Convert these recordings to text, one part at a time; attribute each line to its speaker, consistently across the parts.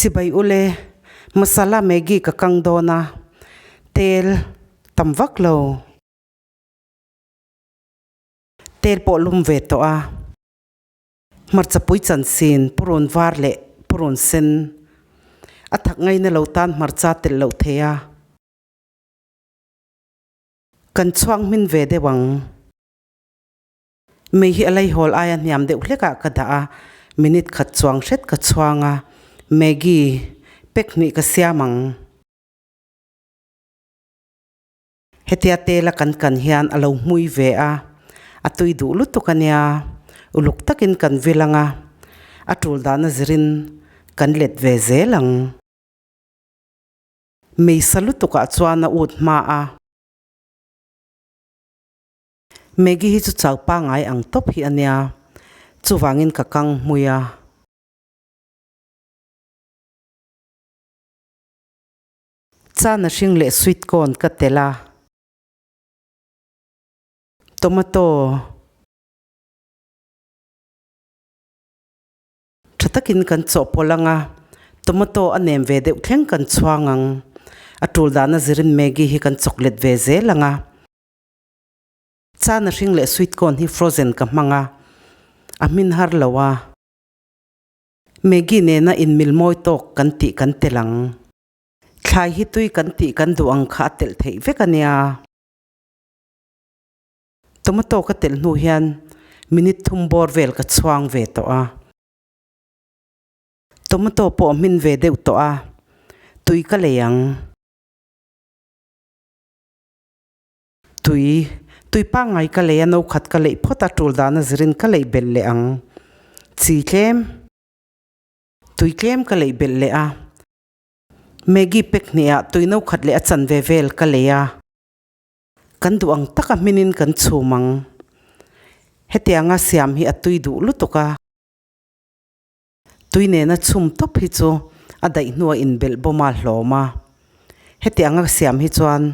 Speaker 1: Chibai ule, masala Maggi ka kang dawn a, tel tam vak lo. Tel pawh lum ve tawh a. Hmarcha pui chansin, purun var leh purun sen. A thak ngaina lo tan hmarcha telh loh thei a. Kan chhuak hmin ve deuh ang. Mei hi a leihawl aia hniam deuh hlekah ka dah a, minute khat chuang hret ka chhuang a, Maggi pack hnih ka siam ang. Hetia tela kan kan hian a lo hmui ve a, a tui duh lutuk a nia, uluk takin kan vil ang a, a tul dahna zirin kan let ve zel ang. Mei sa lutukah chuan a ut hma a. Maggie hi chu chau pangngai ang tawp hi a nia, chuvangin ka kang hmui a. Chana hring leh sweet corn ka telh a. Tomato. Tha takin kan chawhpawlh ang a, tomato a nem ve deuh thleng kan chhuang ang. A tul dahna zirin Maggie hi kan chawklet ve zel ang a. Chana hring leh sweet corn hi frozen ka hmang a, a hmin har lo a. Maggi nena inmil mawi tawk kan tih kan telh ang. Thlai hi tui kan tih kan duh ang kha a telh theih vek a nia. Tomato ka telh hnu hian minute thum bawr vel ka chhuang ve tawh a. Tomato pawh a hmin ve deuh tawh a, tui ka lei ang. Tui, tui pangngai ka lei a, no khat ka leih phawt a, tul dahna zirin ka leih belh leh ang. Chi tlem, tui tlem ka leih belh leh a. Maggi pack hnihah tui no khat leh a chanve vel ka lei a. Kan duh ang taka hminin kan chhum ang. Hetianga siam hi a tui duh lutuk a. Tui nena chhum tawp hi chu a daih hnua inbelh bawm a hlawm a, hetianga siam hi chuan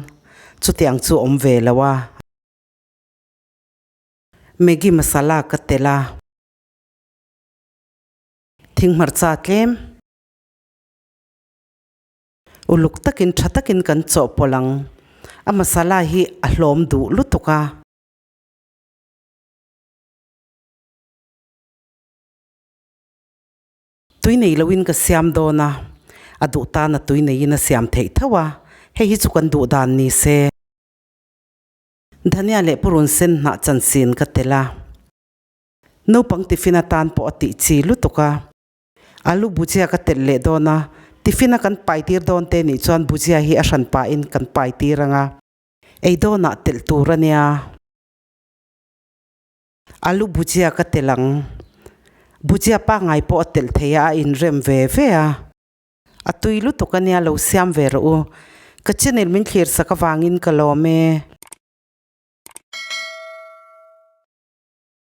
Speaker 1: chutiang chu awm ve lo a. Maggi masala ka telh a, thinghmarcha tlem uluk takin tha takin kan chawhpawlh ang, a masala hi a hlawm duh lutuk a. Tui nei loin ka siam dawn a, a duh tana tui neiin a siam theih tho a, hei hi chu kan duh dan ni se. Dhania leh purun sen hnah chansin ka tel a, naupang tiffin atan pawh a tih chi lutuk a. Alu bhujia ka telh leh dawn a, tiffin a kan pai tir dawn te nih chuan bhujia hi a hran pahin kan pai tir ang a, ei dawnah telh tur a nia. Alu bhujia ka telh ang. Bhujia pangngai pawh a telh thei a, a inrem ve ve a. A tui lutuk a nia, lo siam ve rawh u. Ka channel min thlir sak avangin ka lawm e.